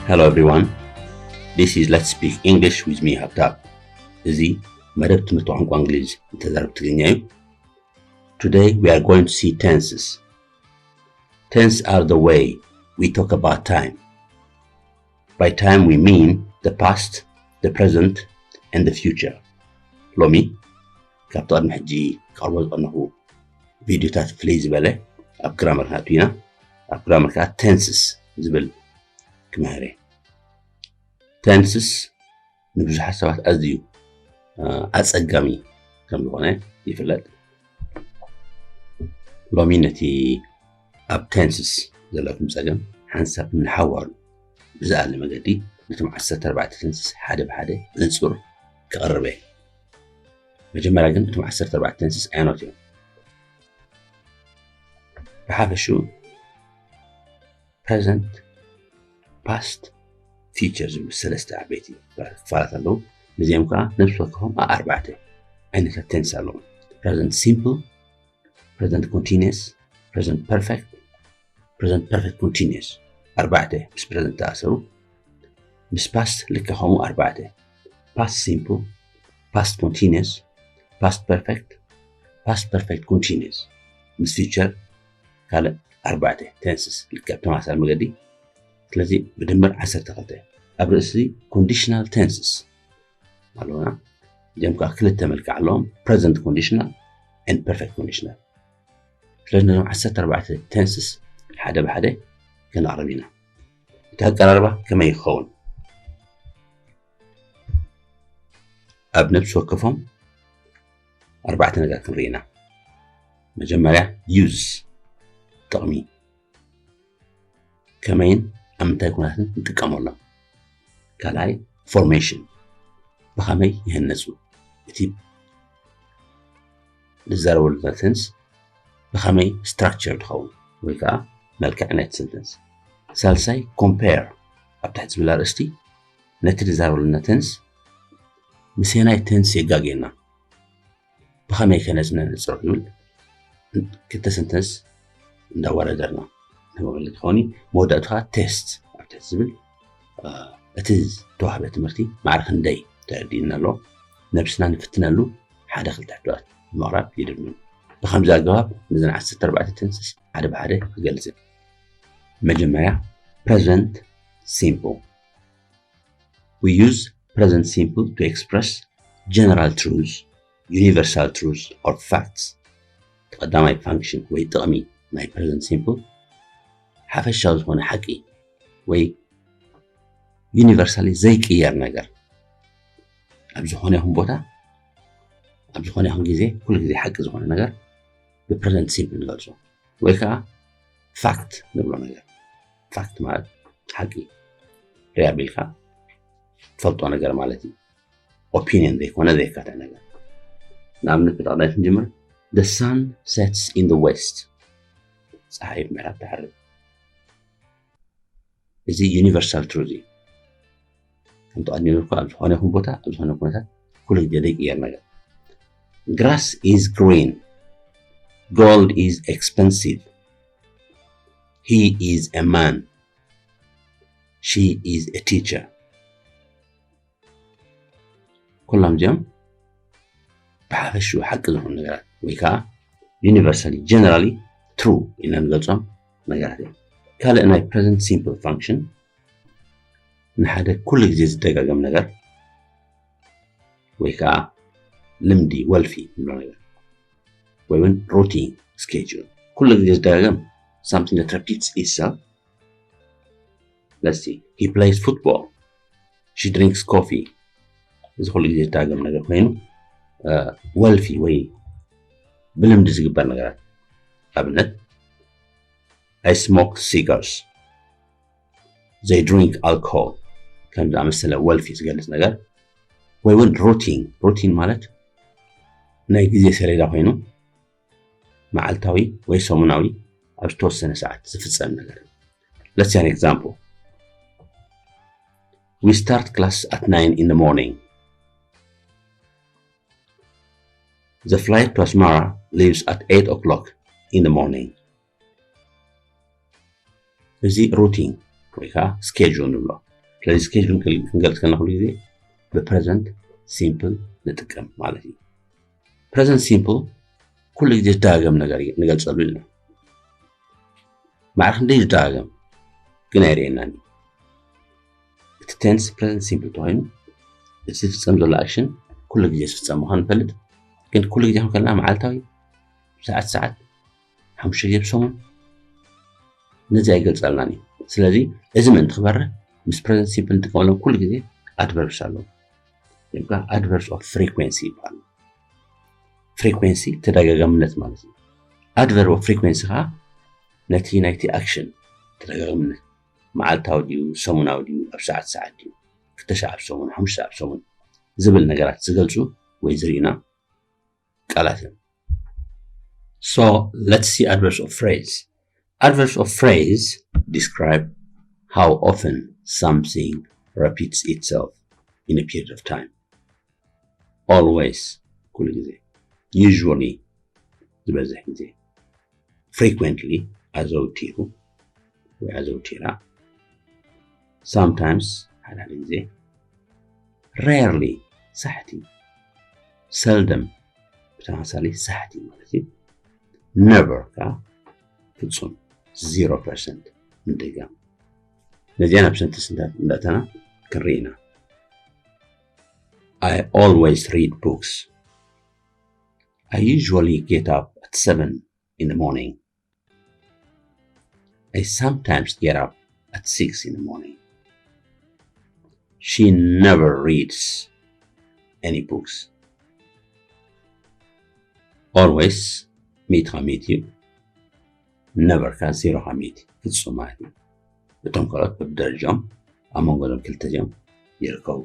Hello everyone, this is Let's Speak English with me, Habtab. እዚ መደብ ትምህርቲ ቋንቋ እንግሊዝ ንተዛረብቲ ትግርኛ እዩ። Today we are going to see tenses. Tense are the way we talk about time. By time we mean the past, the present, and the future. ሎሚ ካብቲ ቅድሚ ሕጂ ክቐርቦ ዝቐነኹ ቪድዮታት ፍልይ ዝበለ ኣብ ግራመር ክንኣቱ ኢና። ኣብ ግራመር ከዓ ቴንስስ ዝብል ክምህር እየ። ቴንስስ ንብዙሓት ሰባት ኣዝዩ ኣጸጋሚ ከም ዝኾነ ይፍለጥ። ሎሚ ነቲ ኣብ ቴንስስ ዘለኩም ጸገም ሓንሳብ ንሓዋሩ ብዝኣለ መገዲ ነቶም ዓሰርተ ኣርባዕተ ቴንስስ ሓደ ብሓደ ብንጹር ክቐርበ። መጀመርያ ግን እቶም ዓሰርተ ኣርባዕተ ቴንስስ ኣየኖት እዮም? ብሓፈሽኡ ፕረዘንት፣ ፓስት፣ ፊውቸር ዝብሉ ሰለስተ ዓበይቲ ክፋላት ኣለዉ። ነዚኦም ከዓ ነብሲ ወከፎም ኣርባዕተ ዓይነታት ቴንስ ኣለዎም። ፕረዘንት ሲምፕል፣ ፕረዘንት ኮንቲኒየስ፣ ፕረዘንት ፐርፌክት፣ ፕረዘንት ፐርፌክት ኮንቲኒየስ። ኣርባዕተ ምስ ፕረዘንት ተኣሰሩ። ምስ ፓስት ልክዕ ከምኡ ኣርባዕተ፣ ፓስት ሲምፕል፣ ፓስት ኮንቲኒየስ፣ ፓስት ፐርፌክት፣ ፓስት ፐርፌክት ኮንቲኒየስ። ምስ ፊውቸር ካልእ ኣርባዕተ ቴንስስ ልክዕ ብተመሳሳሊ መገዲ። ስለዚ ብድምር ዓሰርተ ክልተ። ኣብ ርእሲ ኮንዲሽናል ቴንስስ ኣለውና። እዚኦም ከዓ ክልተ መልክዕ ኣለዎም፣ ፕረዘንት ኮንዲሽናል ኤንድ ፐርፌክት ኮንዲሽናል። ስለዚ ነዞም ዓሰርተ ኣርባዕተ ቴንስስ ሓደ ብሓደ ከነቕርብ ኢና። እቲ ኣቀራርባ ከመይ ይኸውን? ኣብ ነብሲ ወከፎም ኣርባዕተ ነገር ክንርኢ ኢና። መጀመርያ ዩዝ፣ ጥቕሚ፣ ከመይን ኣብ ምንታይ ኩነታትን ንጥቀመሎም። ካልኣይ ፎርሜሽን፣ ብኸመይ ይህነፁ፣ እቲ ንዛረበሉ ቴንስ ብኸመይ ስትራክቸር ትኸውን ወይ ከዓ መልክዕ ናይቲ ሰንተንስ። ሳልሳይ ኮምፔር፣ ኣብ ትሕቲ ዝብል ኣርእስቲ ነቲ ንዛረበሉ ቴንስ ምስ የናይ ቴንስ የጋግየና፣ ብኸመይ ከነጽንዕ ንጽር ዝብል ክልተ ሰንተንስ እንዳወዳደርና ንመበለቲ ትኾኒ። መወዳእቱ ከዓ ቴስት ኣብ ትሕቲ ዝብል እቲ ዝተዋህበ ትምህርቲ ማዕረ ክንደይ ተረዲእና ኣሎ፣ ነብስና ንፍትነሉ ሓደ ክልተ ሕቶታት ምቕራብ ይድብኑ። ብኸምዚ ኣገባብ ነዘን ዓሰርተ ኣርባዕተ ቴንስስ ሓደ ብሓደ ክገልጽ። መጀመርያ ፕረዘንት ሲምፕል። We use present simple to express general truths, universal truths or facts. ቀዳማይ ፋንክሽን ወይ ጥቕሚ ናይ ፕረዘንት ሲምፕል ሓፈሻዊ ዝኾነ ሓቂ ወይ ዩኒቨርሳሊ ዘይቅየር ነገር ኣብ ዝኾነ ይኹን ቦታ ኣብ ዝኾነ ይኹን ግዜ ኩሉ ግዜ ሓቂ ዝኾነ ነገር ብፕረዘንት ሲምፕል ንገልጾ ወይ ከዓ ፋክት ንብሎ ነገር። ፋክት ማለት ሓቂ ሪኣ ቢልካ ትፈልጦ ነገር ማለት እዩ። ኦፒኒየን ዘይኮነ ዘይካትዕ ነገር። ንኣብነት ብጠቕላይ ክንጅምር፣ the sun sets in the west፣ ፀሓይ ምዕራብ ትዓርብ። እዚ ዩኒቨርሳል ትሩዝ እዩ። ከም ተቐዲሙ እኮ ኣብ ዝኾነ ይኹን ቦታ ኣብ ዝኾነ ኩነታት ኩሉ ግዜ ዘይቅየር ነገር። Grass is green, gold is expensive, he is a man, she is a teacher። ኩሎም እዚኦም ብሓፈሽኡ ሓቂ ዝኾኑ ነገራት ወይ ከዓ ዩኒቨርሳሊ ጀነራሊ ትሩ ኢልና ንገልፆም ነገራት እዮም። ካልእ ናይ ፕረዘንት ሲምፕል ፋንክሽን ንሓደ ኩሉ ግዜ ዝደጋገም ነገር ወይ ከዓ ልምዲ ወልፊ ንብሎ ነገር ወይ እውን ሩቲን ስኬጁል ኩሉ ግዜ ዝደጋገም something that repeats itself. Let's see, he plays football, she drinks coffee። እዚ ኩሉ ግዜ ዝደጋገም ነገር ኮይኑ ወልፊ ወይ ብልምዲ ዝግበር ነገራት ኣብነት I smoke cigars, they drink alcohol ከም ዝኣመሰለ ወልፊ ዝገልጽ ነገር ወይ እውን ሩቲን። ሩቲን ማለት ናይ ግዜ ሰሌዳ ኮይኑ መዓልታዊ ወይ ሰሙናዊ ኣብ ዝተወሰነ ሰዓት ዝፍጸም ነገር። Let's see an example. We start class at nine in the morning. The flight to Asmara leaves at eight o'clock in the morning. እዚ ሩቲን ወይ ከዓ ስኬጁል ንብሎ። ስለዚ schedule ክንገልፅ ከለና ኩሉ ግዜ ብ present simple ንጥቀም ማለት እዩ። Present simple ኩሉ ግዜ ዝደጋገም ነገር ንገልፀሉ ኢልና። ማዕረ ክንደይ ዝደጋገም ግን ኣይርእየናን እዩ። እቲ tense present simple ተኮይኑ እቲ ዝፍፀም ዘሎ action ኩሉ ግዜ ዝፍፀም ምኳኑ ንፈልጥ፣ ግን ኩሉ ግዜ ክንከልና መዓልታዊ፣ ሰዓት ሰዓት፣ ሓሙሽተ ግዜ ብሰሙን፣ ነዚ ኣይገልፀልናን እዩ። ስለዚ እዚ ምእንቲ ክበርህ ምስ present simple ንጥቀመሎም ኩሉ ግዜ adverbs ኣለዉ። Adverbs of frequency ይበሃል። Frequency ተደጋጋምነት ማለት እዩ። Adverb of frequency ከዓ ነቲ ናይቲ action ተደጋጋምነት፣ መዓልታዊ ድዩ፣ ሰሙናዊ ድዩ፣ ኣብ ሰዓት ሰዓት ድዩ፣ ክልተ ሻዕ ኣብ ሰሙን፣ ሓሙሽተ ሻዕ ኣብ ሰሙን ዝብል ነገራት ዝገልፁ ወይ ዝርእዩና ቃላት እዮም። So let's see adverbs of phrase. Adverbs of phrase describe how often something repeats itself in a period of time. Always ኩሉ ግዜ፣ usually ዝበዝሕ ግዜ፣ frequently ኣዘውቲሩ ወይ ኣዘውቲራ፣ sometimes ሓደ ሓደ ግዜ፣ rarely ሳሕቲ፣ seldom ብተመሳሳሊ ሳሕቲ ማለት እዩ። Never ከዓ ፍጹም፣ zero percent ምድጋም። ነዚኣ ናብ sentence እንዳእተና ክንርኢ ኢና። I always read books. I usually get up at seven in the morning. I sometimes get up at six in the morning. She never reads any books. Always ሚእቲ ካብ ሚእቲ እዩ። Never ከዓ ዜሮ ካብ ሚእቲ ፍጹም ማለት እዩ። እቶም ካልኦት በብደረጃኦም ኣብ መንጎ እዞም ክልተ እዚኦም ይርከቡ።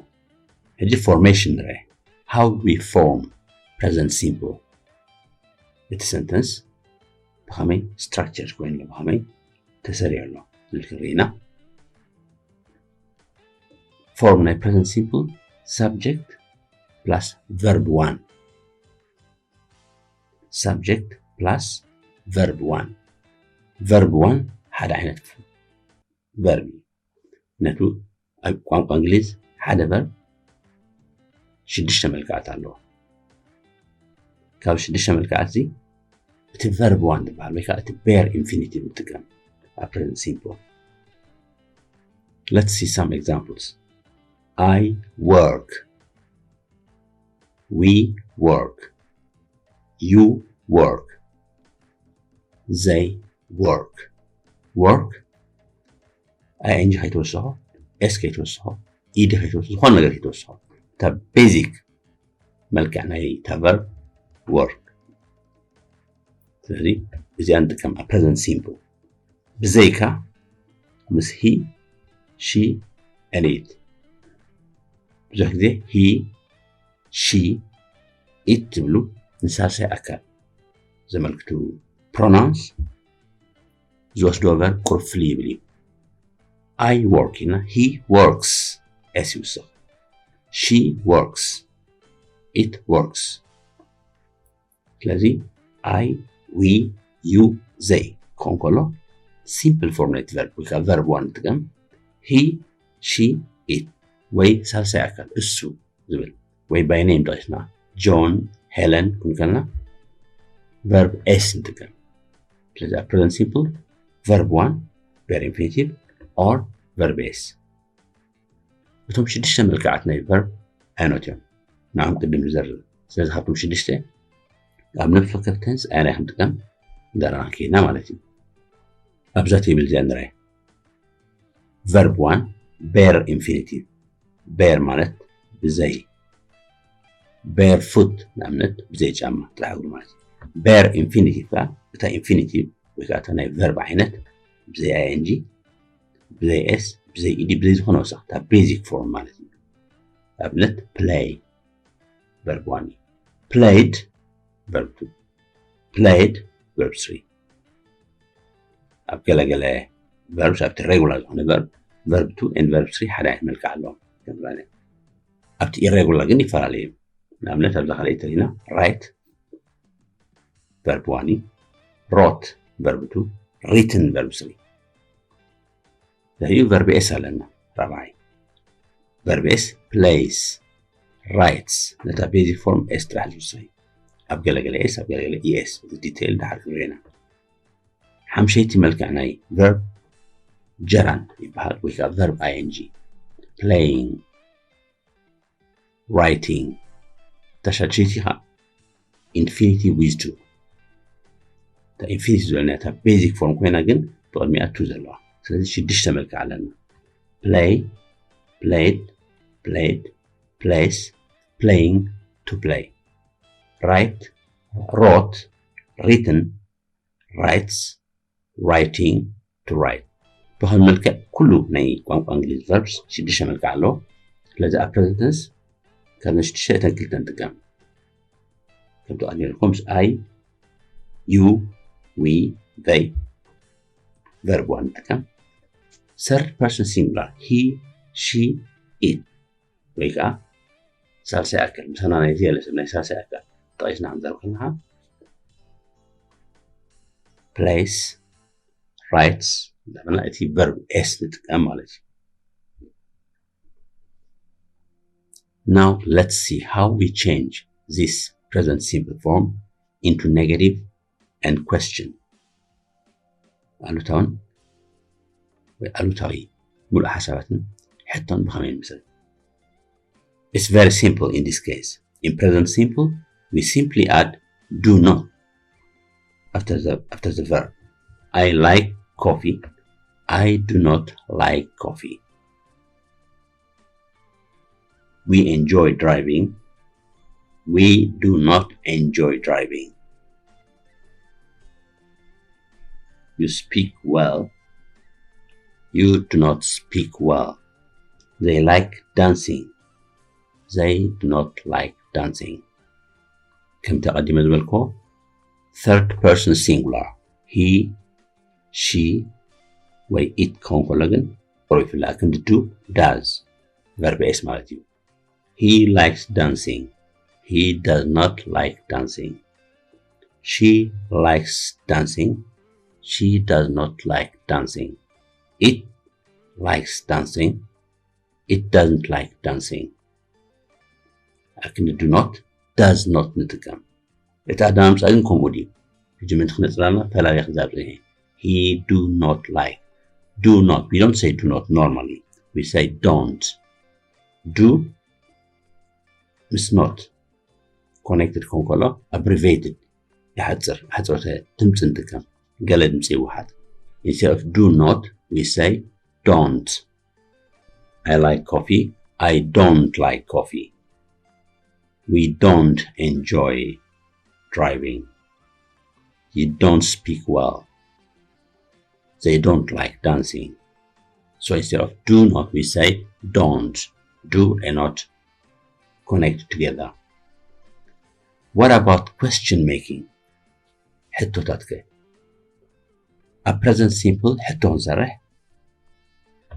ሕጂ formation ንርአ። How do we form present simple? እቲ sentence ብኸመይ structure ኮይኑ ኣሎ፣ ብኸመይ ተሰሪዑ ኣሎ ዝብል ክንርኢ ኢና። Form ናይ present simple subject plus verb one። Subject plus verb one። Verb one ሓደ ዓይነት verb እዩ። ነቱ ኣብ ቋንቋ እንግሊዝ ሓደ verb ሽዱሽተ መልክዓት ኣለዎ። ካብ ሽዱሽተ መልክዓት እዚ እቲ verb one ዝበሃል ወይ ከዓ እቲ bare infinitive ንጥቀም ኣብ present simple። Let's see some examples. I work. We work. You work. They work. Work ing ከይትወስኾ፣ s ከይትወስኾ፣ ed ከይትወስኾ፣ ዝኾነ ነገር ከይትወስኾ፣ እታ basic መልክዕ ናይ እታ verb work። ስለዚ እዚኣ ንጥቀም ኣብ present simple። ብዘይካ ምስ he, she and it። ብዙሕ ግዜ he, she, it ዝብሉ ንሳልሳይ ኣካል ዘመልክቱ pronouns ዝወስድዎ verb ቁሩብ ፍልይ ይብል እዩ። I work ኢልና he works፣ s ይውስኽ። She works። It works። ስለዚ I, we, you, they ክኸውን ከሎ simple form ናይቲ verb ወይ ከዓ verb one ንጥቀም። He, she, it ወይ ሳልሳይ ኣካል እሱ ዝብል ወይ by name ጠቒስና ጆን፣ ሄለን ክንብል ከለና verb s ንጥቀም። ስለዚ ኣብ present simple verb one bare infinitive or verb s። እቶም ሽዱሽተ መልክዓት ናይ verb ኣየኖት እዮም? ንዖም ቅድም ንዘርዝር። ስለዚ ካብቶም ሽዱሽተ ኣብ ነፍሲ ወከፍ tense ኣየናይ ክንጥቀም እንዳረኣና ከይድና ማለት እዩ። ኣብዛ table እዚኣ ንርኣይ። Verb one bare infinitive። Bare ማለት ብዘይ፣ barefoot ንኣብነት ብዘይ ጫማ ጥራሕ እግሩ ማለት እዩ። Bare infinitive ከዓ እታ infinitive ወይ ከዓ እታ ናይ verb ዓይነት ብዘይ ing፣ ብዘይ s፣ ብዘይ ed፣ ብዘይ ዝኾነ ወሰኽ እታ basic form ማለት እዩ። ኣብነት play verb one እዩ። Played verb two። Played verb three። ኣብ ገለገለ verbs ኣብቲ regular ዝኾነ verb verb two and verb three ሓደ ዓይነት መልክዕ ኣለዎም። ኣብቲ irregular ግን ይፈላለዩ እዮም። ንኣብነት ኣብዛ ካልኣይ ተሪና write verb one እዩ። Wrote verb two። Written verb three። ዘዩ verb s ኣለና ራብዓይ። verb s plays writes ነታ basic form s ጥራሕ ዝውስኽ እዩ። ኣብ ገለገለ s ኣብ ገለገለ es እቲ detail ድሓር ክንሪኦ ኢና። ሓምሸይቲ መልክዕ ናይ verb ጀራን ይበሃል ወይ ከዓ verb ing playing writing ተሻድሸይቲ ከዓ infinitive with to እታ infinitive ዝበለና እታ basic form ኮይና ግን ብቕድሚኣ to ዘለዋ ስለዚ ሽዱሽተ መልክዕ ኣለና play played played plays playing to play write wrote written writes writing to write ብኸም መልክዕ ኩሉ ናይ ቋንቋ እንግሊዝ verbs ሽዱሽተ መልክዕ ኣለዎ ስለዚ ኣብ present tense ካብዘን ሽዱሽተ እተን ክልተ ንጥቀም ከም ተቐዲርኩም I you we they verb one ንጥቀም third person singular he she it ወይ ከዓ ሳልሳይ ኣካል ምሳና ናይ ዝያለ ሰብ ናይ ሳልሳይ ኣካል ጠቒስና ክንዛረብ ከለና place writes እንዳበልና እቲ verb s ንጥቀም ማለት እዩ Now let's see how we change this present simple form into negative and question ኣሉታውን ወይ ኣሉታዊ ሙሉእ ሓሳባትን ሕቶን ብኸመይ ንመስል It's very simple in this case. In present simple, we simply add do not after the, after the verb. I like coffee. I do not like coffee. We enjoy driving. We do not enjoy driving. You speak well. You do not speak well. They like dancing. They do not like dancing. ከምቲ ኣቐዲመ ዝበልኮ third person singular he she ወይ it ክኸውን ከሎ ግን ቁሩብ ይፍላእ ክንዲ do does verb s ማለት እዩ He likes dancing. He does not like dancing. She likes dancing. She does not like dancing. It likes dancing. It doesn't like dancing. ኣክንዲ do not does not ንጥቀም። እቲ ኣዳማምፃ ግን ከምኡ ድዩ? ሕጂ ምንቲ ክነፅላልና ፈላልያ ክዛብ ዝኒሀ he do not like do not we don't say do not normally we say don't do ምስ not connected ክኾን ከሎ abbreviated ይሓፅር ኣሕፅሮተ ድምፂ ንጥቀም ገለ ድምፂ ይወሓድ instead of do not we say don't I like coffee I don't like coffee we don't enjoy driving you don't speak well they don't like dancing so instead of do not we say don't do and not connect together what about question making ሕቶታት ከ ኣብ present simple ሕቶ ክንሰርሕ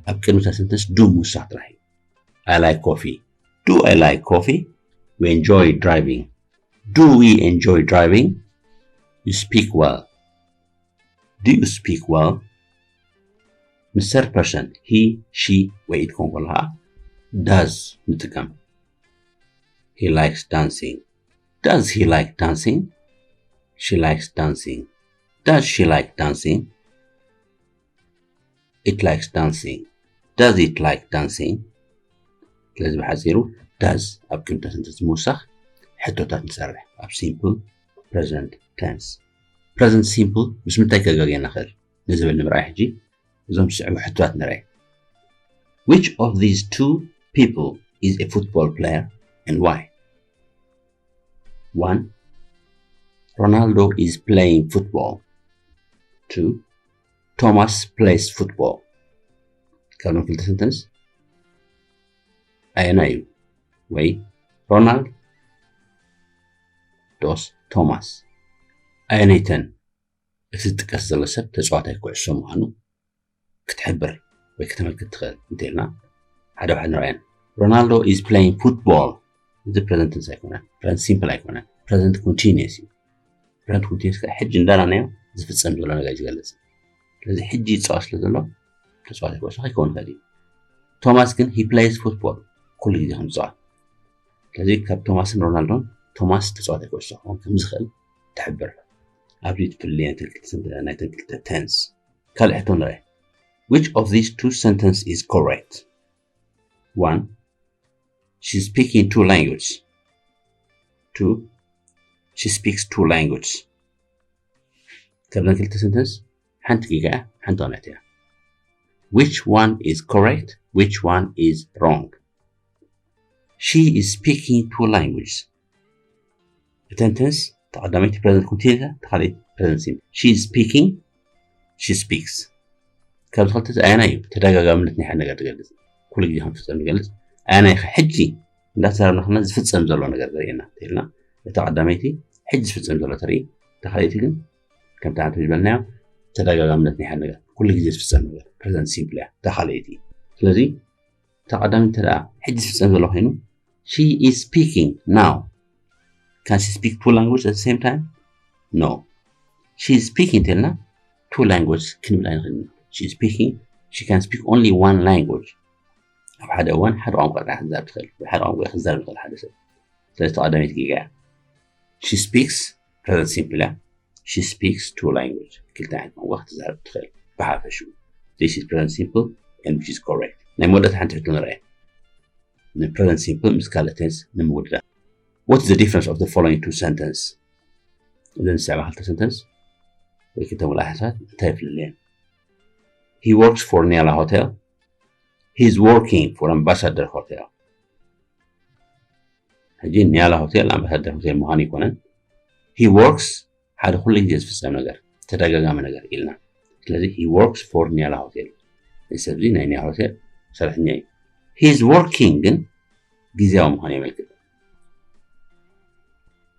ኣብ ቅድሚ እታ sentence do ምውሳኽ ጥራሕ እዩ I like coffee do I like coffee we enjoy driving do we enjoy driving you speak well do you speak well ምስ third person he she ወይ it ክኾን ከሎ ከዓ does ንጥቀም he likes dancing does he like dancing she likes dancing does she like dancing it likes dancing does it like dancing ስለዚ ብሓፂሩ does ኣብ ቅድሚ እታ sentence ምውሳኽ ሕቶታት ንሰርሕ ኣብ simple present tense present simple ምስ ምንታይ ከጋግየና ይኽእል ንዝብል ንምርኣይ ሕጂ እዞም ዝስዕቡ ሕቶታት ንርኣይ which of these two people is a football player and why one Ronaldo is playing football two Thomas plays football ካብዞም ክልተ sentence ኣየናይ እዩ ወይ ሮናልድ ዶስ ቶማስ ኣየነይተን እቲ ዝጥቀስ ዘሎ ሰብ ተፃዋታይ ኩዕሶ ምዃኑ ክትሕብር ወይ ክተመልክት ትኽእል እንተልና ሓደ ሓደ ንርኣየን Ronaldo is playing football እዚ present tense ኣይኮነን present simple ኣይኮነን present continuous እዩ present continuous ከዓ ሕጂ እንዳራናዮ ዝፍፀም ዘሎ ነገር ዝገልፅ ስለዚ ሕጂ ይፃወት ስለ ዘሎ ተፃዋታይ ኩዕሶ ከይከውን ይኽእል እዩ ቶማስ ግን he plays football ኩሉ ግዜ ከም ዝፃወት። ስለዚ ካብ ቶማስን ሮናልዶን ቶማስ ተፃዋታይ ኩዕሶ ክኸውን ከም ዝኽእል ትሕብር። ኣብዚ ትፍልልየን ክልተ ናይተን ክልተ ተንስ። ካልእ ሕቶ ንርአ። Which of these two sentence is correct? One, she's speaking two languages. Two, she speaks two languages. ካብዘን ክልተ ሰንተንስ ሓንቲ ጌጋ እያ፣ ሓንቲ እውነት እያ። Which one is correct? Which one is wrong? She is speaking two languages. እተን ተንስ ተቐዳመይቲ ፕረዘንት ኮንቲኒስ እያ፣ ተኻልኣይቲ ፕረዘንት ሲምፕል። She is speaking, she speaks። ካብ ዝኸልተ ኣየናይ እዩ ተደጋጋምነት ናይ ሓደ ነገር ትገልጽ? ኩሉ ግዜ ከም ዝፍጸም ትገልጽ። ኣየናይ ከ ሕጂ እንዳተዛረብና ከለና ዝፍጸም ዘሎ ነገር ዘርእየና እንተልና፣ እታ ቀዳመይቲ ሕጂ ዝፍጸም ዘሎ ተርኢ፣ እታ ካልኣይቲ ግን ከምቲ ሓንቲ ዝበልናዮ ተደጋጋምነት ናይ ሓደ ነገር፣ ኩሉ ግዜ ዝፍጸም ነገር ፕረዘንት ሲምፕል እያ እታ ካልኣይቲ። ስለዚ እታ ቀዳመይቲ እንተ ደኣ ሕጂ ዝፍጸም ዘሎ ኮይኑ፣ she is speaking now. Can she speak two languages at the same time? No. She is speaking እንተልና two languages ክንብል ኣይንኽእልን። She is speaking, she can speak only one language. ኣብ ሓደ እዋን ሓደ ቋንቋ ጥራሕ ክዛረብ ትኽእል፣ ብሓደ ቋንቋ ክዛረብ ይኽእል ሓደ ሰብ። ስለዚ እታ ቀዳመይቲ ጌጋ እያ። She speaks present simple እያ። She speaks two language፣ ክልተ ዓይነት ቋንቋ ክትዛረብ ትኽእል ብሓፈሽኡ። This is present simple and which is correct። ናይ መወዳእታ ሓንቲ ሕቶ ንርኣያ። ን present simple ምስ ካልእ ቴንስ ንምውዳእ። What is the difference of the following two sentence? እዘን ዝስዕባ ክልተ ሰንተንስ ወይ ክልተ ምልኣሓሳባት እንታይ ይፍልልየን? He works for Niala Hotel. He is working for Ambassador Hotel. ሕጂ ኒያላ ሆቴል ኣምባሳደር ሆቴል ምዃኑ ኣይኮነን። He works ሓደ ኩሉ ግዜ ዝፍጸም ነገር፣ ተደጋጋሚ ነገር ኢልና። ስለዚ he works for ኒያላ ሆቴል፣ እዚ ሰብ እዚ ናይ ኒያላ ሆቴል ሰራሕተኛ እዩ። He is working ግን ግዜያዊ ምዃኑ የመልክት።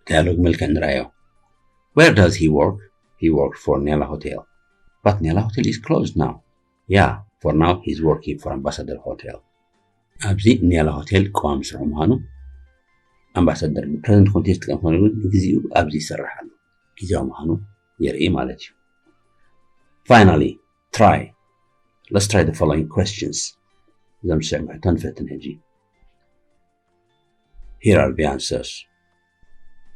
ዳያሎግ መልክዕ ንርኣዮ። Where does he work? He works for Niala Hotel. But Niala Hotel is closed now. Yeah, for now he is working for Ambassador Hotel. ኣብዚ ኒያላ ሆቴል ቀዋሚ ስርሑ ምዃኑ ኣምባሳደር ፕረዘንት ኮንቲኒስ ዝጥቀም ኮይኑ ግን ንግዚኡ ኣብዚ ይሰርሕ ኣሎ፣ ግዜያዊ ምዃኑ የርኢ ማለት እዩ። Finally, try. Let's try the following questions. እዞም ዝስዕቡ ሕቶ ንፈትን ሕጂ። Here are the answers.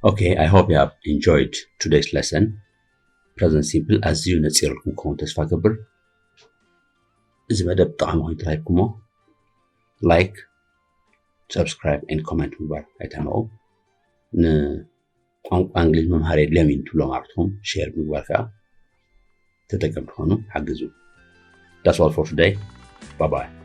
Okay, I hope you have enjoyed today's lesson. Present simple ኣዝዩ ነጺርልኩም ክኸውን ተስፋ ገብር። እዚ መደብ ጠቓሚ ኮይኑ ተራይኩሞ፣ like, subscribe and comment ምግባር ኣይትሕመቑ። ንቋንቋ እንግሊዝ ምምሃር የድልዮም እዩ ንትብሎም ኣብርትኹም ሼር ምግባር ከዓ ተጠቀምቲ ትኾኑ ሓግዙ። That's all for today. Bye bye.